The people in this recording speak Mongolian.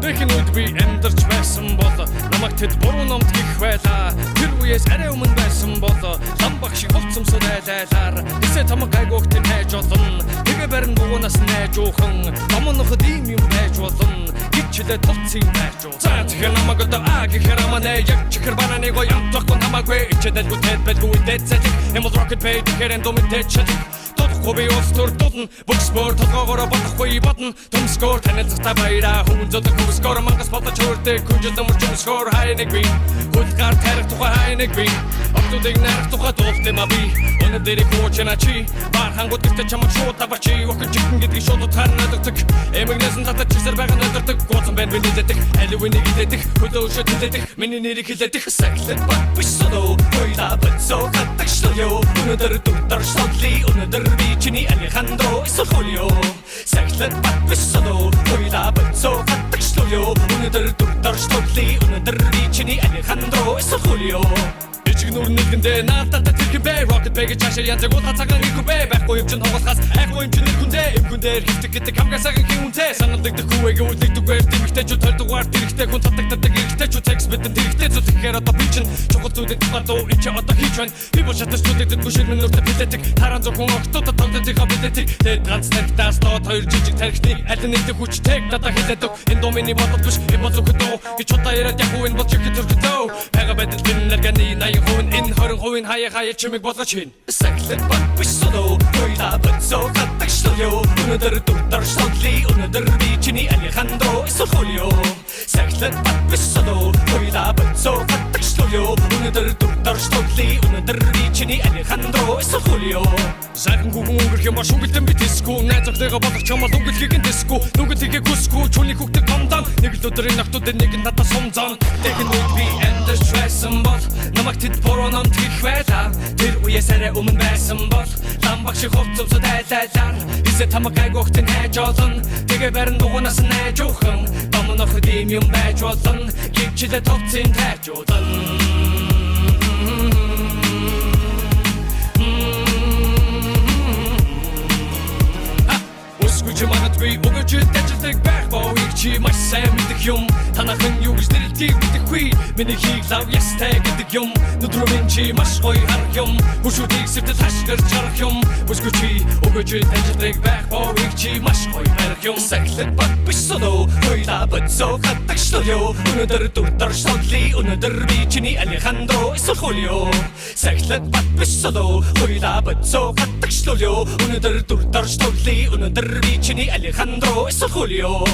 Дэхэн үед би амьдарч байсан бол намайг тэд буруу номт гих байлаа. Тэр үеэс арай өмнө байсан бол лам баг шиг хувцсамсууд айлайлаар эсэ тамга гайгүйх тэр хайж олно. Тэгээ барин дугуунаас найжуухан номноход ийм юм байж болно гэж чилээ товцсон юм байж уу. За тэгэхээр намайг одоо а гэхээр аманэ яг чихэр бананы гоё амтахгүй хамаагүй ичэдэлгүй тэд байлгүй дэд цэлэг юм бол rocket pay тэгэхээр энд думтэй чалэг. Дуудахгүй би улс төр дуудна. Бүксбөр толгоогоороо бодохгүй бодно. Төмсгөр танилцахтаа баяраа. Хүн зөдөг хөвсгөр мангас бодож хөрдөг. Күнжил өмөрч өмсгөр хай нэг би. Хөлгаар тарих тухай хай нэг би. Октодыг нарах тухай дуулт юм а би. Өнөөдрийг хуучна чи. Бар хангууд гэртээ чамаг шууд даварчи. Охин чихэн гэдгийг шууд утгаар нь ойлгодог. Эмэгнээс нь татаж чисэр байгаа нь өдөртөг. Гооцон байна би нийлэдэх. Аль үнийг хилэдэх. Хөлөө өшөө тэлэдэх. Миний нэрийг хилэдэх. Сахилт бат биш соло хоёлаа бодсоо гадагшлуу. Өнөөдөр дүр содлий, өнөөдөр би чиний Алехандро эсвэл Хулио. Сахилт бат биш соло хоёлаа бодсоо гадагшлуу. Өнөөдөр дүр содлий, өнөөдөр би чиний Алехандро эсвэл Хулио. Ичиг нүр нэгэндээ наадтаа тэр хин бэ. Rocket bag чаашаа янзаг удаа цагаан их бэ. Байхгүй юм чин хугалахаас айхгүй юм чин нэрхүндээ. Эмхүн дээр хөвтөг гэдэг хамгийн сайхан хин үнтэй. Саналдагдах хүүэг үлдэгдэггүй тэмэгтэй ч толдугаар тэрэгтэй хүн татагддаг эрэгтэй ч секс мэдэн тэрэгтэй зүйл. Тэгэхээр одоо би чин чухал зүйлийг тухай дуу энэ чи одоо хийж байна. Би бол шатаж зүлэгдэггүй ширмэн нүртэ билетик. Таран зөвхөн октодод тоглолтынхаа билетик. Тэд ганц тарихтаас доод хоёр жижиг тарихтыг аль нэгдэх хүчтэй надад хэлээдэг. Энэ дуу миний бодол биш, энэ бол зөвхөн дуу гэж удаа яриад яг энэ бол чихэн төрөлтөө. Байгаа байдал энэ нарганы 80%, энэ 20% хаяа хаяа чимэг болгож хийн. Сахилт бат биш соло хоёлаа бодсоо гадагшлуу. Өнөөдөр дүр содлий, өнөөдөр би чиний Алехандро эсвэл Хулио. Сахилт бат биш соло хоёлаа бодсоо гадагшлуу. Өнөөдөр дүр содлий, өнөөдөр би чиний Алехандро эсвэл Хулио. Сайхан хүүхэн өнгөрөх юм ба шүгэлтэн би тэсгүй. Найз охтойгоо болох чамал өнгөлхийг нь тэсгүй. Нүгэлхийг хүсгүй чүний хүүхдэг комдон. Нэг л өдөр энэ охтуудын нэг нь надад сум зон. Тэгэн үед би амьдарч байсан бол намайг тэд буруу номт гих байлаа. Тэр үеэс арай өмнө байсан бол лам баг шиг хувцсууд айлайлаар хисэ тамга гайгүйхтэн хайж олно. Тэгээ барин дугуунаас найжуухан домноход ийм юм байж болно гівчлээ товцын тайжуулна. Өсгүй чи магадгүй өгөөж ажилладаг байх боыг чи маш сайн мэдэх юм. Танахан юу гэж нэрлэдгийг мэдэхгүй. Миний хийг лав ястай гэдэг юм. Нүдрүү минь чи маш гоё харах юм. Хөшүүдийг сэтэл хашгирч харах юм. Өсгүй чи өгөөж ажилладаг байх боыг чи маш гоё барих юм. Сахилт бат биш соло хоёлаа бодсоо гадагшлуу. Өнөөдөр дүр содлий, өнөөдөр би чиний Алехандро эсвэл Хулио. Сахилт бат биш соло хоёлаа бодсоо гадагшлуу. Өнөөдөр дүр содлий, өнөөдөр би чиний Алехандро эсвэл Хулио.